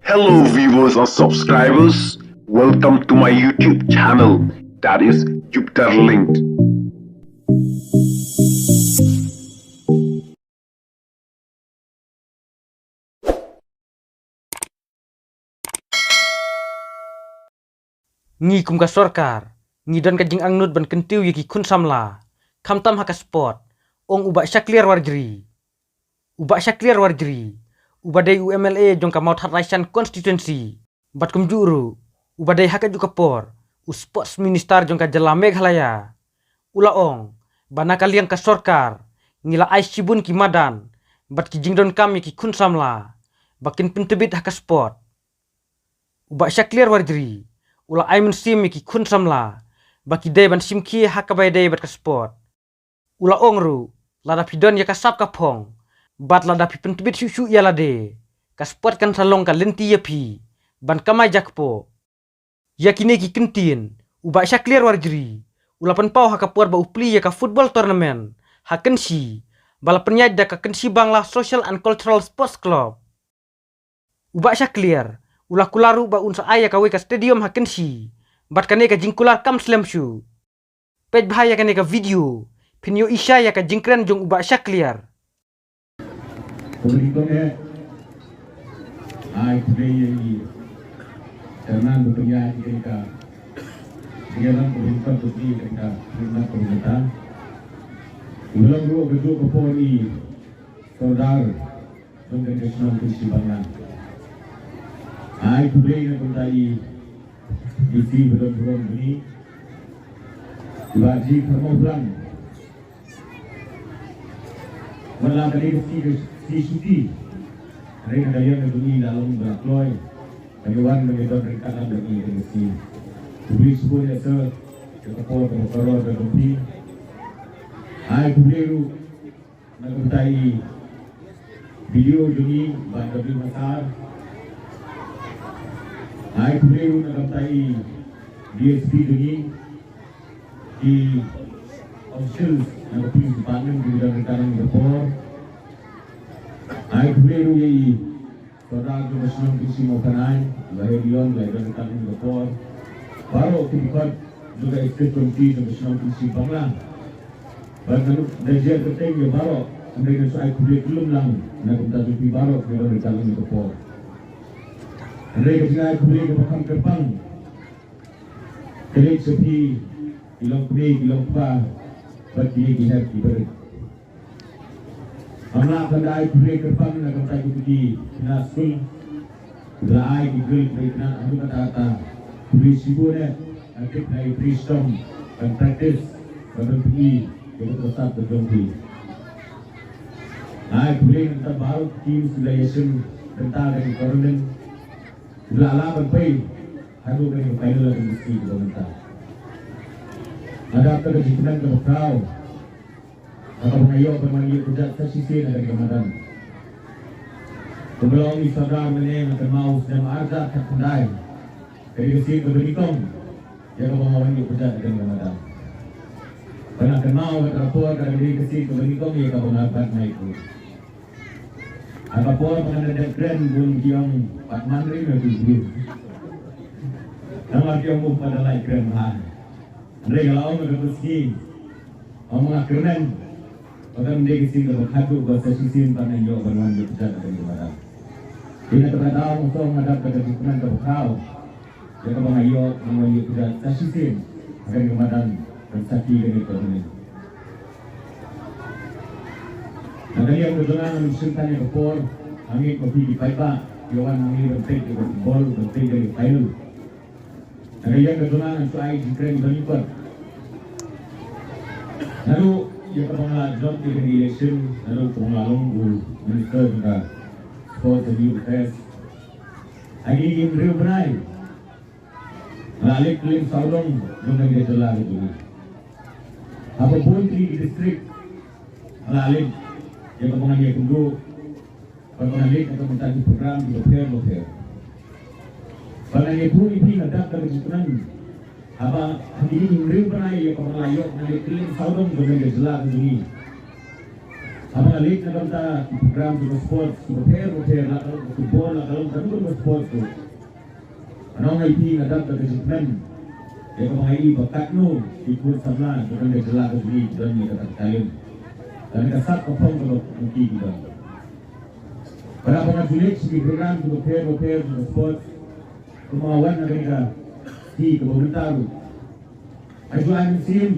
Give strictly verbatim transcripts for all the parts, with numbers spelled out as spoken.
Hello viewers and subscribers, welcome to my YouTube channel, that is Jupiter Linked. Ngi kum ka sorkar ngi don ka jingangnud ban kyntiew ïa ki khun samla, khamtam ha ka sport, ong u Bah Shakliar Warjri. U Bah Shakliar Warjri, uba dei u M L A jong ka Mawthadraishan constituency bad kumjuh ruh uba dei ha kajuh ka por u sports minister jong ka jylla Meghalaya, u la ong ba na ka liang ka sorkar ngi la ai shibun ki madan bad ki jingdonkam ïa ki khun samla ba kin pyntbit ha ka sport. U Bah Shakliar Warjri u la ai mynsiem ïa ki khun samla ba ki dei ban shim khie ha kaba ïadei bad ka sport. U la ong ruh, lada phi don ïa ka sap ka phong bad lada phi pyntbit shuh shuh ïa lade, ka sport kan sa long ka lynti ïa phi ban kamai jakpoh. Ïa kine ki kyntien u Bah Shakliar Warjri u la pynpaw ha ka por ba u plie ïa ka football tournament ha Kynshi, ba la pynïaid da ka Kynshi Bangla Social and Cultural Sports Club. U Bah Shakliar u la kular ruh ba un sa ai ïa kawei ka stadium ha Kynshi bad kane ka jingkular kam slem shuh. Peit bha ïa kane ka video, phin ïohi sha ïa ka jingkren jong u Bah Shakliar. Khublei kong eh. Ai khublei ïa i Chairman ba pynïaid ïa ka, ïa ka, khublei kong, khublei ïa ka, khublei ïa ka. U long ruh ka juh ka por i Sordar jong ka shnong Kynshi Bangla. Ai khublei na kumta i D C ba don burom jong ngi. Iba ji pharmau phlang. Wat la ka dei ka sngi, ka sngi shuti. Hynrei na ka liang ka jong ngi la long ba la kloi. Ka ngi wan ka ngi don ryngkat lang bad ngi ka sngi. Khublei shibun ïa sir, ïa ka por kaba kordor ka jong phi. Ai khublei ruh na ka bynta i B D O jong ngi Bah W Massar. Ai khublei ruh na ka bynta i D S P jong ngi, ki officials na ka police department kiba don ryngkat lang ïa ka por. Ai khublei ruh ïa i Sordar jong ka shnong Kynshi Mawphanai, Bah Herion, Bah Herion ka don ryngkat lang ïa ka por. Baroh ki dkhot jong ka executive committee jong ka shnong Kynshi Bangla. Bad ngan da jer kyrteng ïa baroh, hynrei ngan shu ai khublei kylluid lang na ka bynta jong phi baroh kiba don ryngkat lang ïa ka por. Hynrei ka jingai khublei kaba kham kyrpang ka leit sha phi ki long kmie, ki long kpa bad kine ki hep ki barit. Ngam lah ban da ai khublei kyrpang na ka bynta ki khynnah skul kiba la ai ki gel kiba ïa khynnah haduh katta katta. Khublei shibun eh, nga tip nga ïa phi shitom ban practice, ban pyni ïa ka jingstad ka jong phi. Ai khublei na ka bynta baroh ki team kiba la ïashem bynta ha kane ka tournament, kiba la lah ban poi haduh kane ka final ha kane ka sngi kaba mynta. Nga dap da ka jingkmen kaba khraw ha kaba nga ïoh ban wan ïuh kjat sa shisien ha kane ka madan. Kumba la ong i Sordar mynne, nga kynmaw u snem ar hajar khatkhyndai, ka dei ka sien kaba nyngkong ïa kaba nga wan ïuh kjat ha kane ka madan. Bad nga kynmaw ha kata ka por ka dei ka sien kaba nyngkong ïa kaba nga bat nai ku. Ha ka por ba ngan da dep kren bun ki ong, pat man ri me bun bun. Namar ki ong bun pat da lait kren bha. Hynrei ka la ong ka tu ski. Ong nga kren. Ba kan dei ka sien kaba khadduh ba sa shisien pat ngan ïoh ban wan ïuh kjat ha kane ka madan. Ïa kata ka daw nga shu ong nga dap da ka jingkmen kaba khraw. Ïa kaba nga ïoh ban wan ïuh kjat sa shisien ha kane ka madan ban sakhi kane ka tournament. Na ka liang ka jong nga ngan ym shim than ïa ka por, nga ngeit ba phi ki paidbah ki wan hangne ban peit ïa ka football, ban peit ïa ka final. Na ka liang ka jong nga ngan shu ai jingkren ba lyngkot. Naduh ïa kaba nga la jop ïa kane ka election, naduh kaba nga la long u Minister jong ka Sports and Youth Affairs, ha kine ki hynriew bnai nga la leit kylleng sawdong jong kane ka jylla ka jong ngi. Haba bun tylli ki district nga la leit, ïa kaba ngan ïakynduh, bad ba ngan leit ha ka bynta ki program kiba pher ba pher. Bad ngan ïathuh ïa phi, nga dap da ka jingkmen, haba ha kine ki hynriew bnai ïa kaba nga la ïoh, nga leit kylleng sawdong jong kane ka jylla ka jong ngi. Haba nga leit na ka bynta ki program jong ka sports kiba pher bapher, la ka long ka football, la ka long kano kano ka sports ruh, nga ong ïa phi, nga dap da ka jingkmen ïa kaba nga ïohi ba katno ki khun samla jong ka jylla ka jong ngi ki don ïa kata ka talent, kane ka sap ka phong kaba ki don. Bad haba nga ju leit sha ki program kiba pher bapher jong ka sports, kumba nga wan na kane ka shnong kaba mynta ruh, ha ju ai mynsiem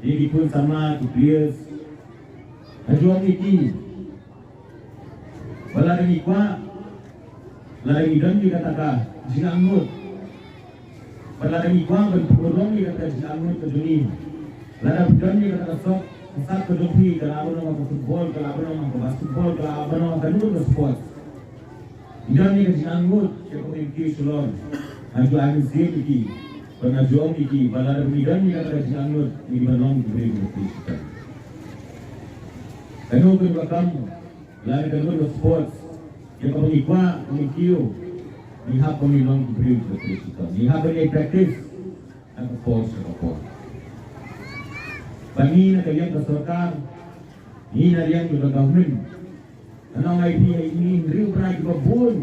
ïa ki khun samla, ki players, ha ju ong ïa ki ba lada ngi kwah, lada ngi don ïa kata ka jingangnud, ba lada ngi kwah ban pynurlong ïa kata ka jingangnud ka jong ngi, lada phi don ïa kata ka sap, ka sap ka jong phi, ka lah ban long ha ka football, ka lah ban long ha ka basketball, ka lah ban long ha kano kano ka sports. Ngi don ïa ka jingangnud ïa ka community shalor. Nga ju ai mynsiem ïa ki, bad nga ju ong ïa ki ba lada ngi don ïa kata ka jingangnud, ngi ban long ki briew kiba pyrshah. Kano kano ka kam, lada kano kano ka sports, ïa kaba ngi kwah, ngi kiew, ngi hap ban long ki briew kiba pyrshah. Ngi hap ban ïa practice na ka por sha ka por. Bad ngi na ka liang ka sorkar, ngi na liang ka government, nga ong ïa phi, ngi hynriew bnai kiba bun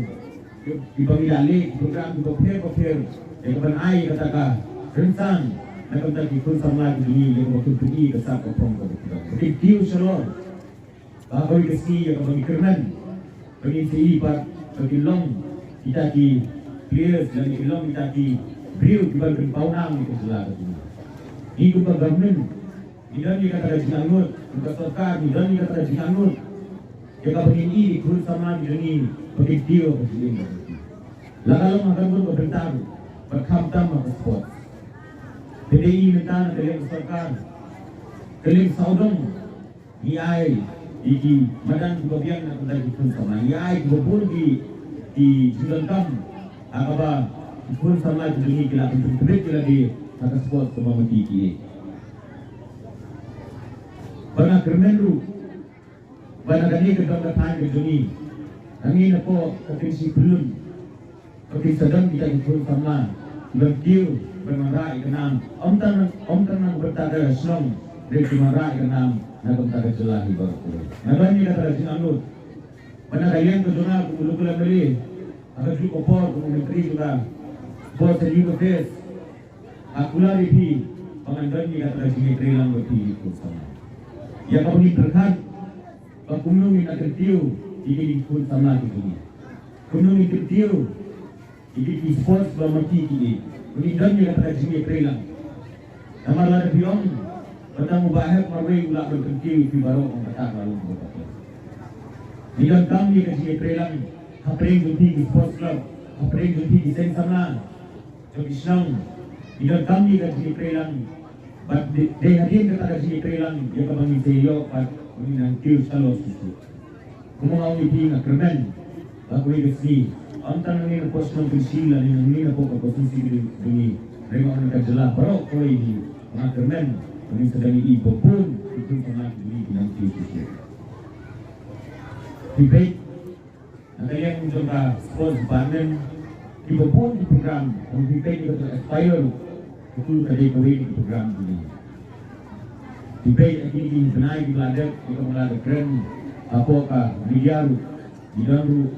kiba ngi la leh ki program kiba pher bapher ïa kaban ai kata ka rynsan na ka bynta ki khun samla ki jong ngi, ïa kaba kin pyni ka sap ka phong kaba ki don, ba kin kiew shalor. Ba ha kawei ka sngi ïa kaba ngi kyrmen, ba ngin sa ïohi pat ba kin long kita ki players lane kin long kita ki briew kiban pynpaw nam ïa ka jylla ka jong ngi. Ngi kum ka government ngi don ïa kata ka jingangnud, kum ka sorkar ngi don ïa kata ka jingangnud ïa kaba ngin ïohi ki khun samla ki jong ngi ba kin kiew ha ka jingim. La ka long ha ka bynta ka bynta ruh bad khamtam ha ka sports. Te dei mynta na ka liang ka sorkar, ka liang sawdong, ngi ai ïa ki madan kiba biang na ka bynta ki khun samla, ngi ai kiba bun ki, ki jingdonkam ha kaba ki khun samla ki jong ngi ki la pynpynpynpynpyn ïa lade ha ka sports kaba ma ki ki. Bad nga kyrmen ruh ba na kane ka dong ka thaiñ ka jong ngi, hangne napoh ka Kynshi Pyllun, ba kin sa don kita ki khun samla kiban kiew ban wanrah ïa ka nam, ym tang, ym tang na ka bynta ka shnong, hynrei kin wanrah ïa ka nam na ka bynta ka jylla hi baroh kawei. Nga don ïa kata ka jingangnud ba na ka liang ka jong nga kum u local M L A, ha kajuh ka por kum u Myntri jong ka Sports and Youth Affairs, nga kular ïa phi ba ngan don ïa kata ka jingïatreilang bad phi ki khun samla, ïa kaba ngin pyrkhat ba kumno ngin ïa kyntiew ïa ki khun samla ki jong ngi, kumno ngin kyntiew ïa ki sports ba ma ki ki. Ngin don ïa kata ka jingïatreilang. Namar lada phi ong ba tang u Bah Hep marwei u lah ban kyntiew ïa phi baroh, ong kata ka long ba ka. Ngi donkam ïa ka jingïatreilang hapdeng jong phi ki sports club, hapdeng jong phi ki seng samla jong ki shnong. Ngi donkam ïa ka jingïatreilang. Bad dei, dei hadien kata ka jingïatreilang ïa kaba ngin sa ïoh bad ngin nang kiew shalor shisha. Kumba nga ong ïa phi, nga kyrmen ba kawei ka sngi, ym tang hangne napoh shnong Kynshi lane hangne napoh ka constituency ka jong ngi, hynrei nga ong na ka jylla baroh kawei hi, nga kyrmen ba ngin sa dang ïohi ba bun ki khun samla ki jong ngi ki nang kiew shisha. Phi peit na ka liang jong ka sports department, kiba bun ki program, ym phi peit ïa ka Aspire, katu ka dei kawei ka program jong ngi. Phi peit ha kine ki bnai kiba la dep, ïa kaba nga la dep kren hapoh ka media ruh, ngi don ruh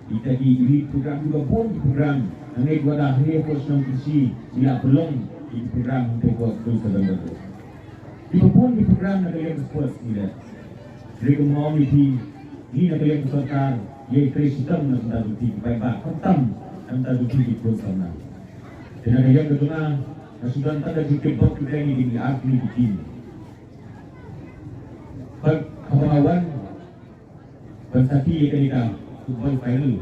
ïa kita ki elite program, kiba bun ki program. Hangne ki wada hangne hapoh shnong Kynshi ngi la pynlong ïa ki program hangtei hapoh skul sa don don ruh. Kiba bun ki program na ka liang ka sports ngi dep. Hynrei kumba nga ong ïa phi, ngi na ka liang ka sorkar ngi ïai trei shitom na ka bynta jong phi ki paidbah, khamtam na ka bynta jong phi ki khun samla. Te na ka liang ka jong nga, nga shu don tang ka jingtip bok, ki dang ïa ki ar tylli ki team. Bad haba nga wan ban sakhi ïa kane ka football final,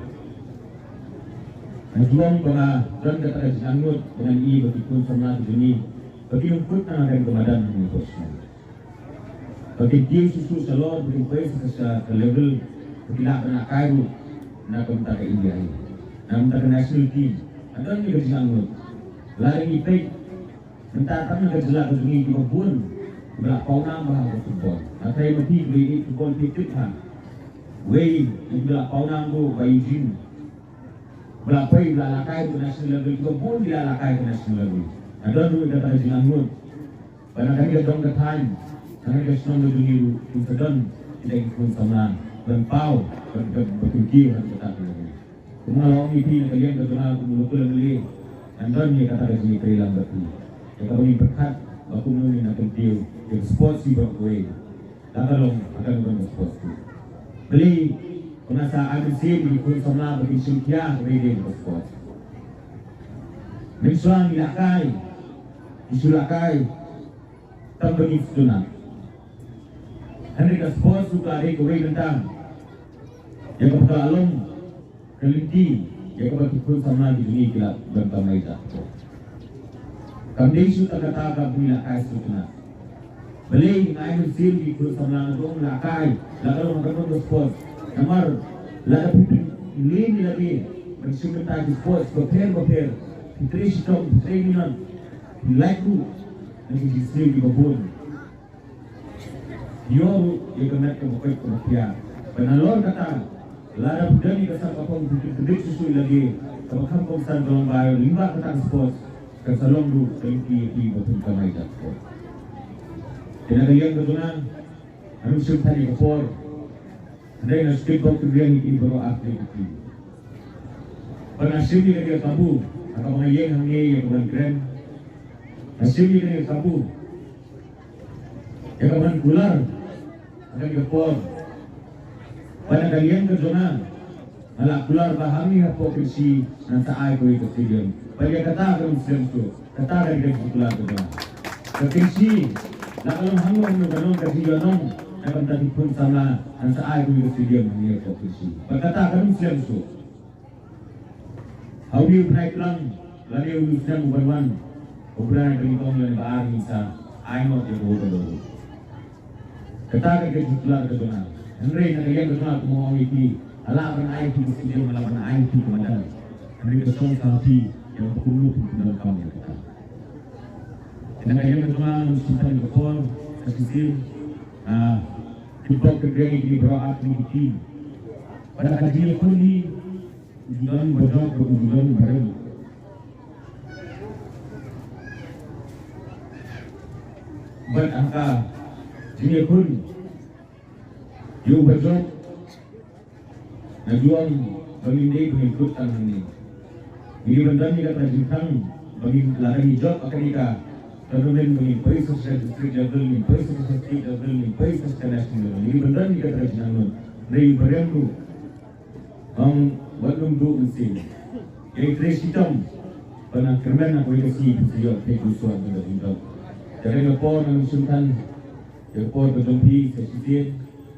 nga ju ong ba nga don kata ka jingangnud ba ngan ïohi ba ki khun samla ki jong ngi ba kin ym kut tang ha kane ka madan hangne hapoh shnong, ba kin kiew shuh shuh shalor, ba kin poi sha ka level ba kin lah ban lehkai ruh na ka bynta ka India hi, na ka bynta ka national team. Nga don ïa ka jingangnud. Lada ngi peit mynta tang na ka jylla ka jong ngi kiba bun kiba la paw nam bha ha ka football. Nga tharai ma phi kiba ïeit football phi tip ha. Wei kiba la paw nam ruh Bah Eugene, ba la poi ba la lehkai ruh national level, kiba bun ki la lehkai ka national level. Nga don ruh ïa kata ka jingangnud ba na kane ka dong ka thaiñ, na kane ka shnong ka jong ngi ruh kin sa don Ki dei ki khun samla ban paw, ban, ban, ban kyntiew ha kata ka liang. Kumba nga la ong ïa phi na ka liang ka jong nga kum u local MLA, ngan don ïa kata ka jingïatreilang bad phi. Ïa kaba ngin pyrkhat ba kumno ngin nang kyntiew ïa ka sports ïa baroh kawei. La ka long ha ka nongdon ka sports tu. Balei ba nga sa ai mynsiem ïa ki khun samla ba kin shim khia kaba ïadei bad ka sports. Mynshuwa ngi lehkai, ngi shu lehkai tang ba ngin sdang. Hynrei ka sports ruh ka dei kawei na bynta ïa kaba ka la long ka lynti ïa kaba ki khun samla ki jong ngi ki la don kamai da. Kam dei shuh tang kata kaba ngi lehkai sdang. Balei nga ai mynsiem ïa ki khun samla, nga ong lehkai, la ka long ha ka nongdon ka sports. Namar lada phi pynlong ïa lade ban shim bynta ki sports bapher bapher, phi trei shitom, phi trei minot, phi lait ruh na ki jingsniew kiba bun. Ïoh ruh ïa ka met kaba koit kaba khia. Bad nalor kata, lada phi don ïa ka sap ka phong, phi pynkyndit shuh shuh ïa lade, kaba kham kongsan ka long ba lyngba kata ka sports kan sa long ruh ka lynti ïa phi ba phin kamai da ka sports. Te na ka liang ka jong nga, ngan ym shim than ïa ka por. Hynrei nga shu tip bok tynriang ïa ki baroh ar tylli ki team. Bad nga shim ïa kane ka kabu ha kaba nga ïeng hangne ïa ka ban kren. Nga shim ïa kane ka kabu ïa ka ban kular ha kane ka por. Bad na ka liang ka jong nga, nga la kular ba hangne hapoh Kynshi ngan sa ai kawei ka stadium. Bad ïa kata kan ym slem shuh. Kata ka dei ka jingkular ka jong nga. Ka Kynshi, la ka long hangno hangno ka long, ka jingïalam na ka bynta ki khun samla, ngan sa ai kawei ka stadium hangne hapoh Kynshi. Bad kata kan ym slem shuh. Ha une u bnai tlang lane une u snem u ban wan, u bnai ba nyngkong lane ba ar ngin sa ai noh ïa ka vote. Kata ka dei ka jingkular ka jong nga. Hynrei na ka liang ka jong nga kumba nga ong ïa phi, nga lah ban ai ïa phi ka stadium, nga lah ban ai ïa phi ka madan. Hynrei ka shong sa ha phi ïa ba kumno phin pyndonkam ïa kata. Na ka liang ka jong nga, ngam shim than ïa ka por, sa shisien, ah, tip bok tynriang ïa kine baroh ar tylli ki team. Bad ka jingïakhun hi, u ju don ba jop bad u ju don ba rem. Bad ha ka jingïakhun ïa u ba jop, nga ju ong ba ngin dei ba ngin kut tang hangne. Ngi dei ban don ïa kata ka jingthrang ba ngin, lada ngi jop ha kane ka tournament, ba ngin poi sha district level, ngin poi sha state level, ngin poi sha national level. Ngi dei ban don ïa kata ka jingangnud. Hynrei u ba rem ruh, ong wat nym duh mynsiem. Ïa trei shitom, ba na kyrmen na kawei ka sngi phin sa ïoh peit u shuwa ban da jingdon. Te kane ka por ngam shim than ïa ka por ka jong phi, sa shisien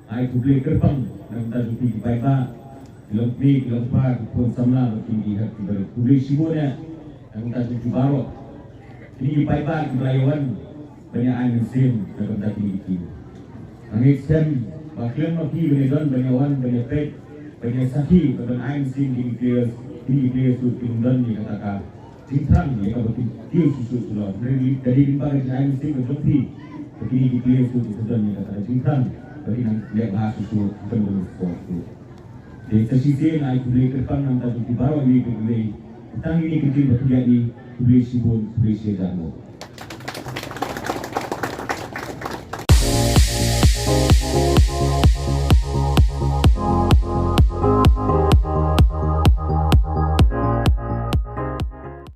ai khublei kyrpang na ka bynta jong phi ki paidbah, ki longkmie ki longkpa, ki khun samla bad kine ki hep ki barit. Khublei shibun ïa na ka bynta jong phi baroh. Kine ki paidbah kiba la ïa wan ban ïa ai mynsiem na ka bynta kine ki team. Nga ngeit skhem ba khlem ma phi ban ïa don ban ïa wan ban ïa peit ban ïa sakhi ban ai mynsiem kine ki players, kine ki players ruh kin don ïa kata ka jingthrang ïa kaba kin kiew shuh shuh shuh. Hynrei ka dei lyngba ka jingai mynsiem ka jong phi ba kine ki players ruh kin don ïa kata ka jingthrang ba kin nang leh bha shuh shuh ban don sport ruh. Te sa shisien ai khublei kyrpang na ka bynta jong phi baroh, ïa khublei tang ïa kine ki team ba phi ïa, khublei shibun, khublei shi hajar nguh.